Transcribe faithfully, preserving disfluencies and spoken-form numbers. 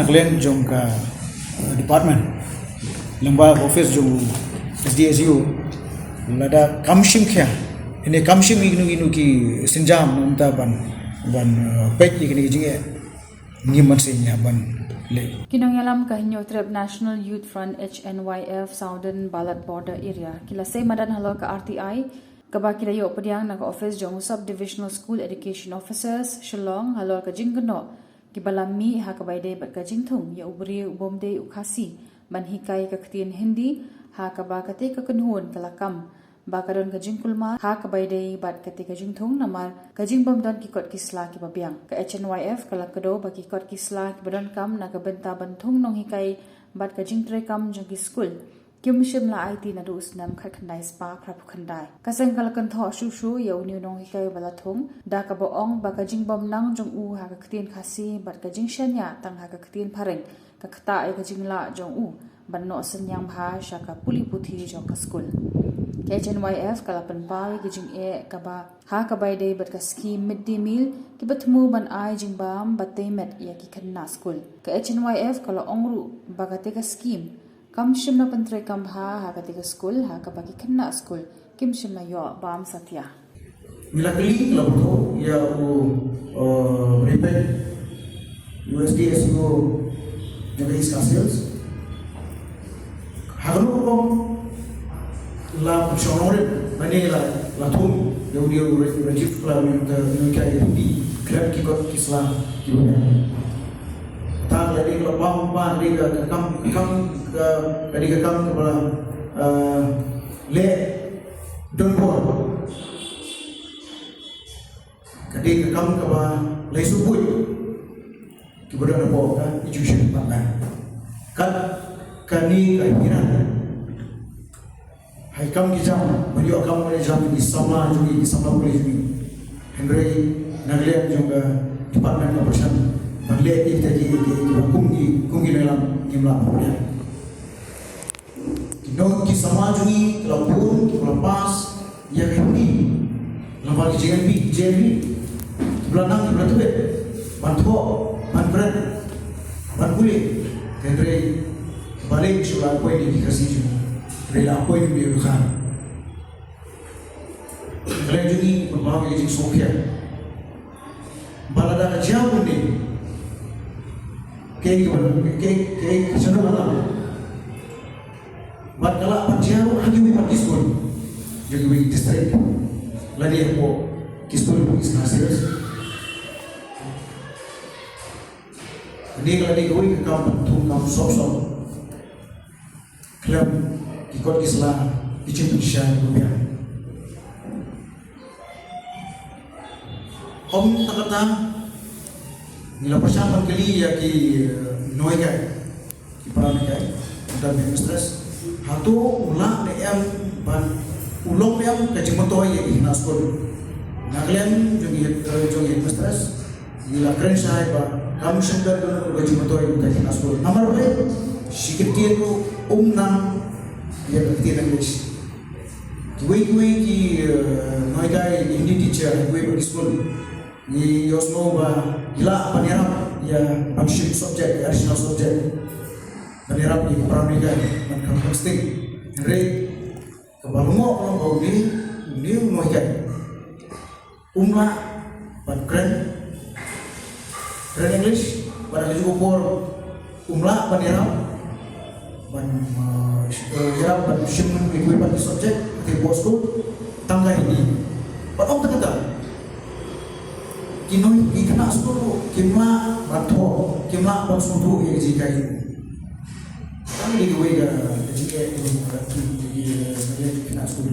Khlem jong ka, eh, department, lem bad office jong S D S U, lada kam shim khia, ine kam shim ïa kino kino ki sienjam, nangta ban, ban, eh, peit ïa kine ki jingeh, ngim mynsiem ïa ban leh. Ki nongïalam ka Hynñiewtrep National Youth Front, H N Y F, Southern Balat Border Area, ki la sei madan halor ka R T I, kaba ki la ïoh pdiang na ka office jong Sub Divisional School Education Officers, Shillong, halor ka jingkynnoh kiba la mih ha kaba ïadei bad ka jingthung ïa u briew u bym dei u Khasi ban hikai ka ktien Hindi, ha kaba kata ka kynhun ka la kam ba ka don ka jingkulmar ha kaba ïadei bad kata ka jingthung, namar ka jingbym don ki kot ki sla kiba biang. Ka H N Y F ka la kdew ba ki kot ki sla kiba donkam na ka bynta ban thung nonghikai bad ka jingtrei kam jong ki skul kim shym la aiti naduh u snem khatkhyndai spah phra phew khyndai. Ka seng ka la kynthoh shuh shuh ïa une u nonghikai ba la thung, da kaba ong ba ka jingbym nang jong u ha ka ktien Khasi bad ka jingshaniah tang ha ka ktien phareng ka ktah ïa ka jinglah jong u ban noh synñiang bha sha ka pule puthi jong ka skul. Ka H N Y F ka la pynpaw ïa ka jingeh kaba ha kaba ïadei bad ka skhim midday meal kiba thmu ban ai jingbam ba tei met ïa ki khynnah skul. Ka H N Y F ka la ong ruh ba kata ka skhim kam shym la pyntreikam bha ha kata ka skul, ha kaba ki khynnah skul kim shym la ïoh bam satia. Ngi la kylli, ngi la bthuh ïa u, uh, Ripet, U S D S U jong ka East Khasi Hills. Ha kano ka rukom la pynshong nongrim, mane la, la thung ïa u, ïa u Rajiv Shukla, u nonghikai Hindi khlem ki kot ki sla kiba biang. Ta ka dei ka la pang, pang, ka dei ka, ka kam, ka kam, ka, ka dei ka kam kaba, eh, leh don bor. Ka dei ka kam kaba la ïasuk buit kiba don hapoh ka education department. Kat kane ka hira, ha ki kam ki jam, ban ïoh kam ban ïoh jam ki samla jong ngi, ki samla pule jong ngi. Hynrei na ka liang jong ka department ka pyrshang ban leh ïa kita ki, ki, ki, kum ki, kum ki nongïalam ngim lah ban pynlong. Ki nong, ki samla jong ngi ki la bun, ki la pass ïa ka Hindi. Lyngba ki J N V, J N V, ki la nang, ki la tbit ban thoh, ban kren, ban pule. Hynrei balei shu la appoint ïa ki Khasi jong ngi, hynrei la appoint ïa u Dkhar? Ka liang jong ngi pynpaw ïa ka jingsngewkhia ba lada ka jia kumne, kaei, kaei, kaei, kaei ka shnong ka la, bad ka lah ban jia ruh ha kiwei pat ki skul jong kiwei ki district, lane hapoh ki skul jong ki East Khasi Hills. Kane ka la dei kawei ka kam ban thung kam sop sop khlem ki kot ki sla, ki jingpynshai kiba biang. Ym tang kata, ngi la pyrshang ban kylli ïa ki, eh, nonghikai, ki para nonghikai, ki headmistress, hato u lah ne em ban, u long ne em ka jingmyntoi ïa ki khynnah skul? Na ka liang jong ki, eh, jong ki headmistress, ngi la kren shai ba kam shym don ka jingmyntoi ïa ki khynnah skul. Namar balei? Shi kyntien ruh um nang ïa ka ktien English. Kiwei kiwei ki, eh, nonghikai, ki Hindi teacher, kiwei pat ki skul, ngi ïohsngew ba ki lah ban ïarap ïa, ban shim subject, additional subject, ban ïarap ïa ki para nonghikai ban kham sting. Hynrei kaba lyngngoh ka long ba une, une u nonghikai um lah ban kren, kren English, bad ha kajuh ka por um lah ban ïarap, ban, uh, sh-, uh, ïarap ban shim ïa kiwei pat ki subject ha kajuh ka por skul, tang ka Hindi. Bad ym tang kata, ki nong, ki khynnah skul ruh kim lah ban thoh, kim lah ban sngewthuh ïa ka jinghikai. Tang ïa kiwei ka, ka jingeh, ka jingeh, ka jingeh, ka jingeh ki khynnah skul.